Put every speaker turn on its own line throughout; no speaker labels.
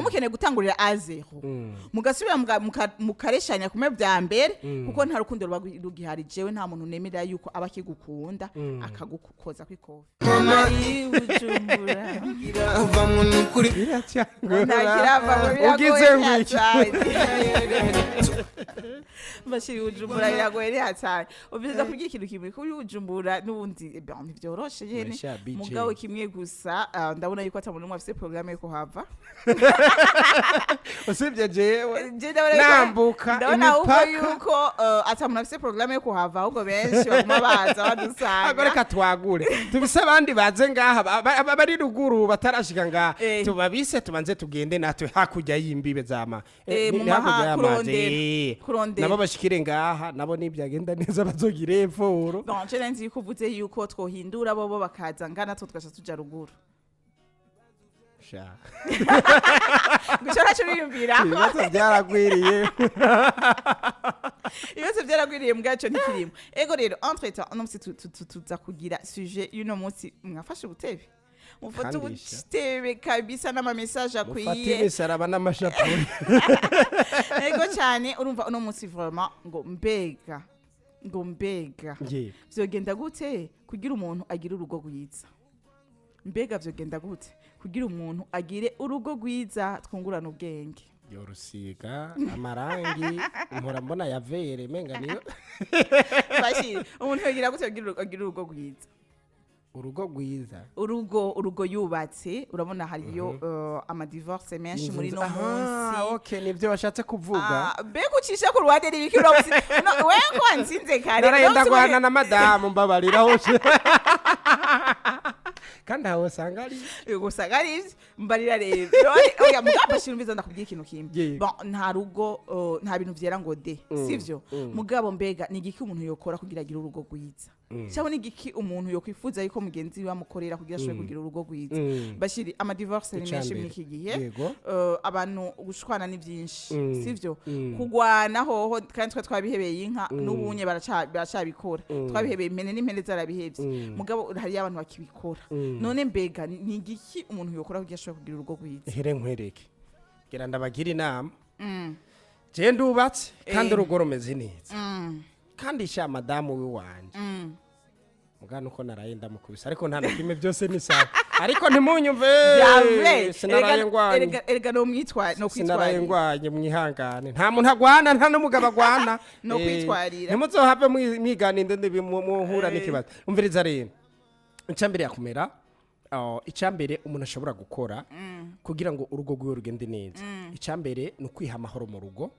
Mukeneye gutangurira à zéro, mugasubira mukareshanya kumwe vya mbere, kuko nta rukundo ruba rugihari. Jewe nta muntu nemerera yuko aba akigukunda akagukoza kwikofi. Ari Bujumbura.
Avamwo nukuri.
Ntakirava ngo
Ugize
biragoye.
ngo iki?
Ntihataye bashira Bujumbura, biragoye, ntihataye ubyiza kubwira ikintu kimwe kuri Bujumbura n'ubundi. Bon, ntivyoroshe nyene.
Maisha ya BJ.
Mugabo kimwe gusa, ndabona yuko ata muntu n'umwe afise programme yo kuhava.
Usibye jewe.
Je ndabona yuko-
Nambuka
ndabona ahubwo
imipaka.
yuko ata muntu afise programme yo kuhava, ahubwo benshi baguma baza
Ahubwo
badusanga.
Reka twagure, tubise abandi baze ngaha, bari ruguru batarashika ngaha. Tubabise, tubanze tugende natwe hakurya y'imbibe zama
Mu
ni hakurya y'amazi.
kurondera. Kurondera.
Nabo bashikire ngaha, nabo nibyagenda neza bazogira epforo.
Bon, je nzi yuko uvuze yuko twohindura, bobo bakaza ngana, two tugaca tuja ruguru.
Sha.
Guca naco uriyumvirako.
Ibibazo byaragwiriye.
Ibibazo byaragwiriye, mbwaco ntikirimo. Ego rero, entre temps, uno musi tuza kugira sujet y'uno munsi. Mwafashe ubutebe, mufate
Kandisha.
ubutebe kabisa n'ama message
Mufate
akwiye.
imisaraba n'amashapure.
Ego cyane. Urumva uno munsi vraiment ngo mbega, ngo mbega
Ngiye.
vyogenda gute kugira umuntu agire urugo rwiza? Mbega vyogenda gute kugira umuntu agire urugo rwiza? Twungurana ubwenge.
Yorusiga amarangi mpora mbona ya vere, menga niyo.
Bashir, umuntu yogira gute kugira agire urugo rwiza?
Urugo rwiza.
Urugo yubatse, urabona hariyo ama divorce menshi muri no munsi.
Okay, nivyo washatse kuvuga.
Ah, mbega ucisha ku ruhande n'ibiki uno munsi? No, wewe ko wansinze kare.
Naraye
uno munsi
ndagwana na madamu, mbabarira hose, kandi aho usanga ari
Gusa ari ivyo mbarira rero. None, oya, mugabo shira, umviza, ndakubwira ikintu kimwe.
Yego.
Bon, nta rugo, nta bintu vyera ngo de, sivyo? Mugabo mbega ni igiki umuntu yokora kugira agire urugo rwiza, cyangwa ni igiki umuntu yokwifuza yuko mugenzi we amukorera kugira ashobore kugira urugo rwiza? Bashiri, ama divorce ni menshi
Icambere.
muri iki gihe. Abantu gushwana ni byinshi, sivyo? Kugwana hoho kandi twe twabihebeye inka, n'ubunye baracabikora. Twabihebeye impene, n'impene zarabihevye, mugabo hariyo abantu bakibikora. None mbega ni igiki umuntu yokora kugira ashobore kugira urugo rwiza?
Here nkwereke, gira ndabagira inama. Je ndubatse kandi urugo rumeze neza, kandi sha madamu wiwanje mugana uko naraye ndamukubise, ariko nta na kimwe, byose ni sawa, ariko ntimunyumve.
Yave.
Sinaraye ngwanye.
Erega no mwitwa no
Sinaraye
kwitwarira.
ngwanye, mwihangane. Nta muntu agwana, nta n'umugabo agwana.
No kwitwarira.
Ntimuzohave mwigana inde muhura n'ikibazo. Umviriza rero, icambere yakumera, icambere umuntu ashobora gukora kugira ngo urugo rwiwe rugende neza, icambere ni ukwiha amahoro mu rugo.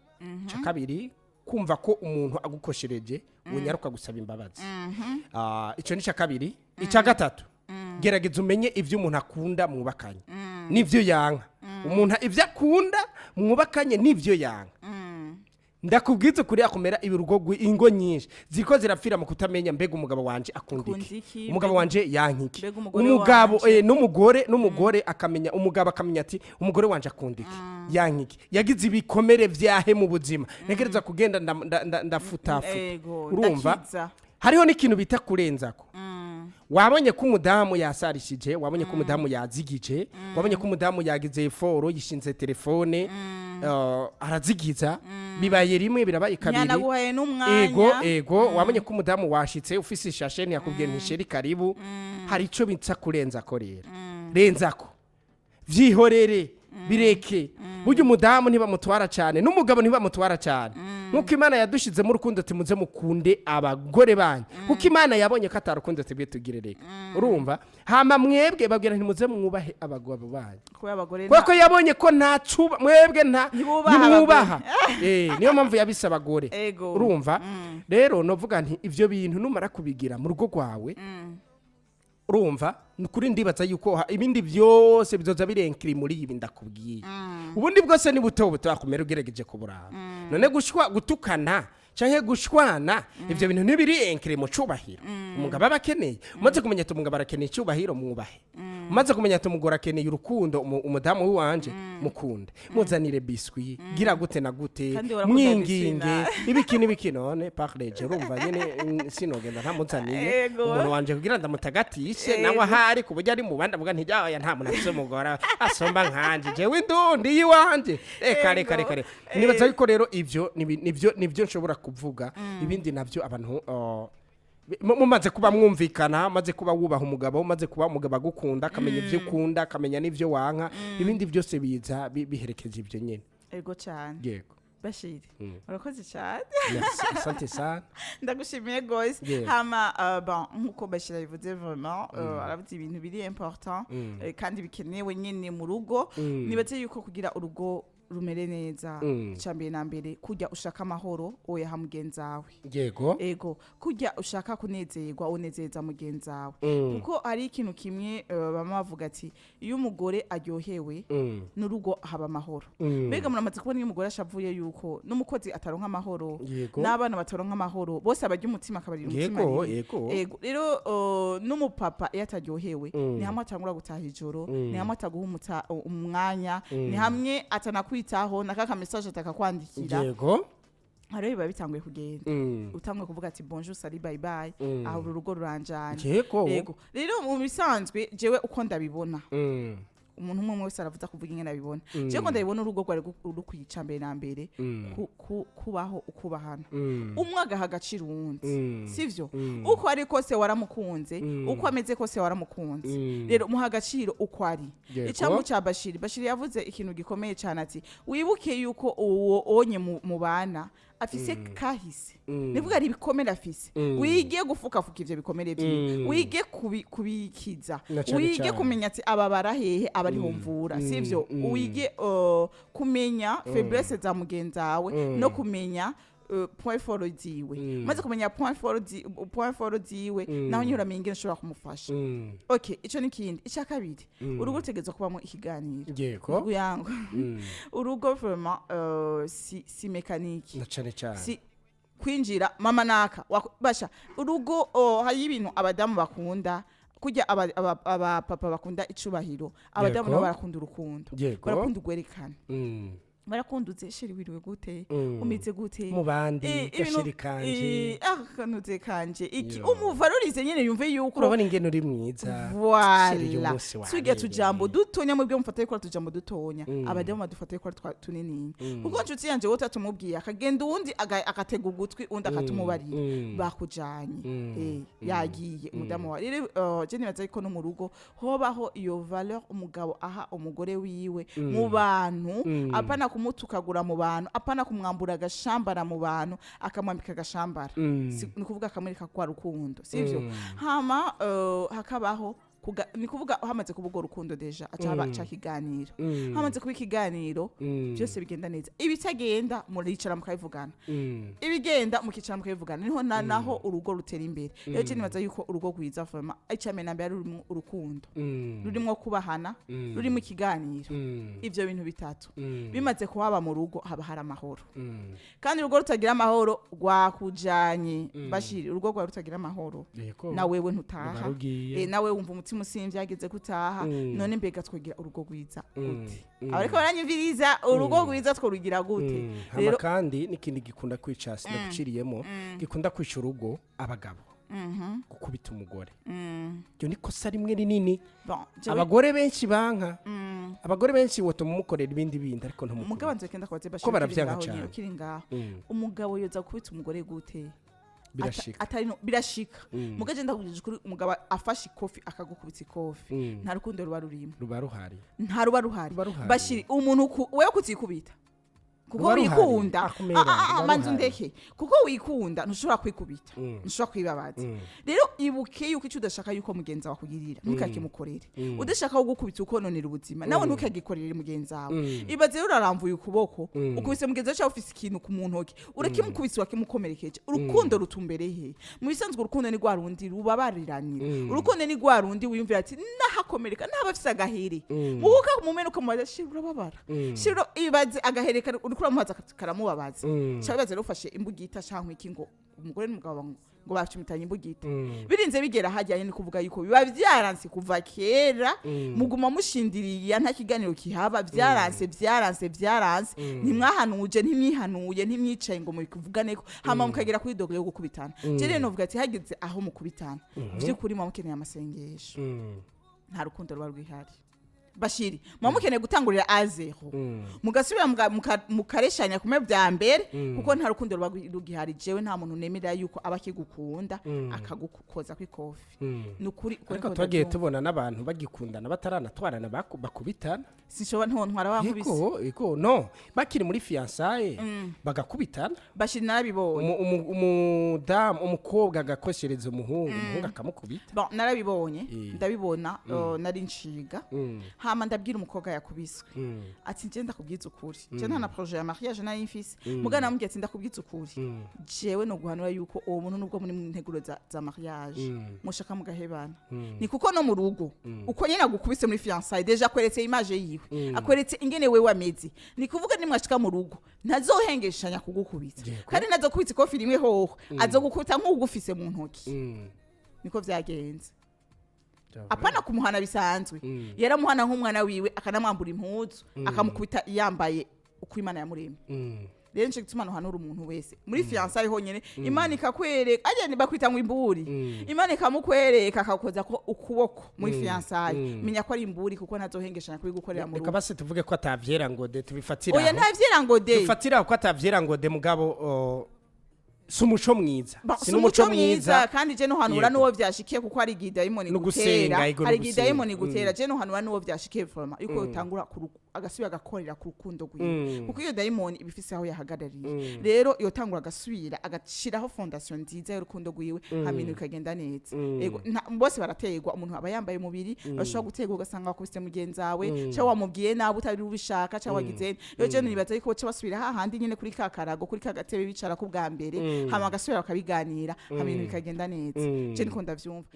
Icya kabiri, kumva ko umuntu agukoshereje wonyaruka gusaba imbabazi. Icyo ni icya kabiri. Icya gatatu, gerageza umenye ibyo umuntu akunda mwubakanye n'ibyo yanka. Umuntu ibyo akunda mwubakanye n'ibyo yanka. Ndakubwiza ukuri, akomera ibirugo ingo nyinshi ziriko zirapfira mu kutamenya: mbega umugabo wanje akunda
Akunda
iki?
iki?
Umugabo wanje yanka iki?
Mbega umugore
Umugabo
wanje?
n'umugore akamenya, umugabo akamenya ati: umugore wanje akunda iki, yanka iki, yagize ibikomere vyahe mu buzima, ntegereza kugenda ndafutafuta.
Ego,
Urumva,
ndakiza.
hariho n'ikintu bita kurenzako. Wabonye ko umudamu yasarishije, wabonye ko umudamu yazigije, wabonye ko umudamu yagize effort, yishinze telefone, arazigiza, bibaye rimwe, birabaye kabiri.
Ntiyanaguhaye n'umwanya.
Ego, wabonye ko umudamu washitse ufise ishashe, ntiyakubwiye nti: "Chéri, karibu." Hari ico bitsa kurenzako. Rero renzako, vyihorere, bireke. Burya umudamu ntibamutwara cyane, n'umugabo ntibamutwara cyane. Nk'uko Imana yadushizemo urukundo, timuze mukunde abagore banyu, kuko Imana yabonye ko atarukundo tubwiye tugire. Reka, urumva, hama mwebwe babwira ntimuze mwubahe abagabo banyu.
Kubera abagore
Kubera ko yabonye ko nta cuba mwebwe nta
Ntibubaha.
Ntimwubaha. Niyo mpamvu yabise abagore. Urumva rero, novuga nti ivyo bintu numara kubigira mu rugo rwawe, urumva, ni ukuri ndibaza yuko ibindi byose bizoza birenkiri muri ibi ndakubwiye. Ubundi bwose ni buto buto wakumera ugerageje kuburaba. None gushwa, gutukana Canke gushwana, ivyo bintu ntibiri enkere mu cubahiro umugabo aba akeneye. Umaze kumenya ati umugabo arakeneye icubahiro, mwubahe. Umaze kumenya ati umugore akeneye urukundo, umudamu w'iwanje mukunde, muzanire biscuit, gira gute na gute,
Kandi urakunda
mwinginge,
biscuit.
Ibiki n'ibiki. None parleje, urumva nyene, sinogenda ntamuzaniye umuntu wanje kugira ndamutagatishe nawe ahari, ku buryo ari mu bandi avuga ntijya nta muntu afise umugore asomba nkanje, jewe indundi y'iwanje, reka reka reka reka. Nibaza yuko rero ivyo nivyo nshobora kuvuga. Ibindi navyo, abantu mumaze kuba mwumvikana, maze kuba wubaha umugabo, maze kuba umugabo agukunda, akamenya ivyo ukunda, akamenya n'ivyo wanka, ibindi byose biza biherekeje ivyo nyene.
Ego cyane.
Yego.
Bashiri, urakoze cyane.
Merci, asante sana.
Ndagushimiye gose. Hama bon, nkuko Bashira bivuze, vraiment aravuze ibintu biri important kandi bikenewe nyene mu rugo. Nibaze yuko kugira urugo rumere neza, icya mbere na mbere, kujya ushaka amahoro oyaha mugenzi wawe. Ego, kujya ushaka kunezerwa, unezeza mugenzi wawe. Kuko hari ikintu kimwe bama bavuga ati iyo umugore aryohewe, n'urugo haba amahoro. Mbega muramaze kubona iyo umugore ashavuye yuko n'umukozi ataronka amahoro, n'abana bataronka amahoro, bose abarya umutima, akabarira umutima rimwe. Ego, rero n'umupapa iyo ataryohewe, ni hamwe atangura gutaha ijoro, ni hamwe ataguha umwanya, ni hamwe atanakwitaho, nakaka message atakakwandikira. Hariho biba bitanguye kugenda, utanguye kuvuga ati bonjour, salut, bye bye. Aho uru rugo ruranjanye. Yego, rero mu bisanzwe jewe uko ndabibona, umuntu umwe umwe wese aravuza kuvuga ingene abibona. Jewe ko ndabibona, urugo rwari rukwica mbere na mbere kubaho ukubahana, umwe agaha agaciro uwundi. Sivyo? Uko ari kose waramukunze, uko ameze kose waramukunze. Rero muha agaciro uko ari. Icambu ca Bashiri, Bashiri yavuze ikintu gikomeye cyane, ati wibuke yuko uwo onye mubana afise kahise. Nivuga ari ibikomere afise, wige gufukafuka ivyo bikomere vyiwe, wige kubikiza,
Na cane
wige
cane.
kumenya ati ababara hehe, aba ariho mvura. Sivyo? Wige kumenya faiblesse za mugenzi wawe no kumenya point fort ziwe. Maze kumenya point fort ziwe, naho nyine uramenya ingene ushobora kumufasha. Okay, ico ni kindi. Icya kabiri, urugo rutegerezwa kubamo ikiganiro. Uyango urugo vraiment si mécanique.
Na cane cane.
Si kwinjira mama naka basha urugo, hari ibintu abadamu bakunda kurya, abapapa bakunda icubahiro, abadamu nabo barakunda urukundo. Barakunda ugwerekana, barakunda uze chéri, wiriwe gute, umeze gute
mu bandi, gasheri kanje.
Akanuze kanje iki,
Yo.
umuvalorize nyene, yumve yuko
urabona ingene uri mwiza chéri, uyu
Voilà.
munsi
Turya
wabereye.
tujambo dutonya, mwebwe mufata yuko ari tujambo dutonya, abadamu badufata yuko ari tunini. Kuko nshuti yanje wowe utatumubwiye, akagenda uwundi agatega ugutwi, undi akatumubarira, bakujanye. Yagiye umudamu wawe. Rero je nibaza yuko no mu rugo hobaho iyo valeur umugabo aha umugore wiwe mu bantu, apana kumutukagura mu bantu, apana kumwambura agashambara mu bantu, akamwambika agashambara. Ni kuvuga akamwereka ko ari urukundo, sivyo? Hama hakabaho ni kuvuga hamaze kuba urwo rukundo, déjà aca haba ca kiganiro. Hamaze kuba ikiganiro, byose bigenda neza. Ibitagenda muricara mukabivugana, ibigenda mukicara mukabivugana, niho naho urugo rutera imbere. Rero je nibaza yuko urugo rwiza vraiment, icambere na mbere, rurimo urukundo, rurimo kubahana, rurimo ikiganiro. Ivyo bintu bitatu bimaze kuhaba mu rugo, haba hari amahoro. Kandi urugo rutagira amahoro rwakujanye. Bashiri, urugo rwawe rutagira amahoro, na wewe ntutaha.
Ruba rugiye.
Nawe wumva umutima usimvye hageze gutaha. None mbega twogira urugo rwiza gute? Abariko baranyumviriza, urugo rwiza tworugira gute?
Hama
Rero
kandi n'ikindi gikunda kwica, sinaguciriyemo, gikunda kwica urugo, abagabo gukubita umugore. Iryo ni kosa rimwe rinini.
Bon, jewe
Abagore benshi banka, abagore benshi wotuma umukorera ibindi bindi, ariko
umugabo
ntumukubite.
nzokenda kubaze Bashiri,
Ko
ukiri
baravyanka
ngaho nyene,
cane.
ukiri ngaho, umugabo yoza gukubita umugore gute?
Birashika.
Atari no birashika. Mugaje ndakubwije ukuri, umugabo afashe ikofi akagukubita ikofi, nta rukundo ruba rurimo.
Ruba ruhari.
Nta ruba ruhari.
Ruba ruhari.
Bashiri, umuntu wewe kutikubita kuko
Ruba ruhari.
wikunda.
Akumera, ruba
Manzi,
ruhari.
undeke, kuko wikunda ntushobora kwikubita, ntushobora kwibabaza. Rero ibuke yuko icyo udashaka yuko mugenzi wawe akugirira, ntukakimukorere. Udashaka kugukubita ukononera ubuzima, nawe ntukagikorere mugenzi wawe. Ibaze rero urarambuye ukuboko, ukubise mugenzi wawe, cyangwa ufise ikintu ku mu ntoki urakimukubise, wakimukomerekeje. Urukundo rutumbere he? Mu bisanzwe urukundo ni rwa rundi rubabariranira. Urukundo ni rwa rundi wiyumvira ati nahakomereka, naba afise agahere muhuka mumene, ukamubaza: "Shira, urababara? Shira." Ibaze agahere Uriko uramubaza karamubabaza. Cyangwa rero ufashe imbugita canke iki, ngo umugore n'umugabo ngo bacumitanye imbugita, birinze bigera hajyanye, ni kuvuga yuko biba byaranse kuva kera, muguma mushindiriye, nta kiganiro kihaba, byaranse, byaranse, byaranse, ntimwahanuje, ntimwihanuye, ntimwicaye ngo mubikuvuganeko, hama mukagera kuri degré yo gukubitana. Je rero novuga ati hageze aho mukubitana, vy'ukuri muba mukeneye amasengesho. Nta rukundo ruba rwihari, Bashiri. Muba mukeneye gutangurira à zéro, mugasubira mukareshanya kumwe bya mbere, kuko nta rukundo ruba rugihari. Jewe nta muntu nemera yuko aba akigukunda akagukoza kw'ikofi. Ni ukuri uko
Ariko
niko
twagiye
ndabyumva.
tubona n'abantu bagikundana bataranatwarana bakubitana.
Sinshobora, ntontwara wankubise.
Ego, no bakiri muri fiançailles bagakubitana.
Bashiri, narabibonye.
Umudamu, umukobwa agakoshereza umuhungu, umuhungu akamukubita.
Bon, narabibonye, ndabibona, nari nshiga, hama ndabwira umukobwa yakubiswe ati nje ndakubwiza ukuri, je nta na projet ya mariage nari mfise, mugana namubwiye ati ndakubwiza ukuri, jewe no guhanura yuko uwo muntu, nubwo muri mu nteguro za mariage, mushaka mugahebana, ni kuko no mu rugo uko nyene agukubise muri fiançailles, déjà akweretse image yiwe, akweretse ingene wewe ameze. Ni kuvuga nimwashika mu rugo ntazohengeshanya kugukubita, kandi ntazokubita ikofi rimwe hoho, azogukubita nk'ugufise mu ntoki. Niko vyagenze. Apana kumuhana bisanzwe, yaramuhana nk'umwana wiwe, akanamwambura impuzu, akamukubita yambaye uko Imana yamuremye. Rero nico gituma nohanura umuntu wese muri fiançailles honyene Imana ikakwereka, ajya bakwita ngo imburi, Imana ikamukwereka akakoza ko ukuboko muri fiançailles, menya ko ari imburi, kuko ntazohengeshanya kubigukorera mu
Reka
rugo.
basi tuvuge ko atavyera ngo de, tubifatira
Oya,
aho.
ntavyera ngo de.
Dufatira aho ko atavyera ngo de, mugabo si umuco mwiza.
Si umuco mwiza, kandi je nohanura n'uwo vyashikiye, kuko hari igihe dayimoni
No gusenga,
gutera,
ego, no
hari igihe
gusenga.
dayimoni gutera. Je nohanura n'uwo vyashikiye vraiment yuko yotangura agasubira agakorera ku rukundo rwiwe, kuko iyo dayimoni iba ifise aho yahagarariye. Rero yotangura agasubira agashiraho fondation nziza y'urukundo rwiwe, hama ibintu bikagenda neza. Ego, bose barategwa. Umuntu aba yambaye umubiri, bashobora gutegwa, ugasanga wakubise mugenzi wawe, cyangwa wamubwiye nabi utari ubishaka, cyangwa wagize. Rero je nibaza yuko baca basubira hahandi nyene kuri ka karago, kuri ka gatebe bicara ku bwa mbere, hama bagasubira bakabiganira, hama ibintu bikagenda neza. Je niko ndavyumva.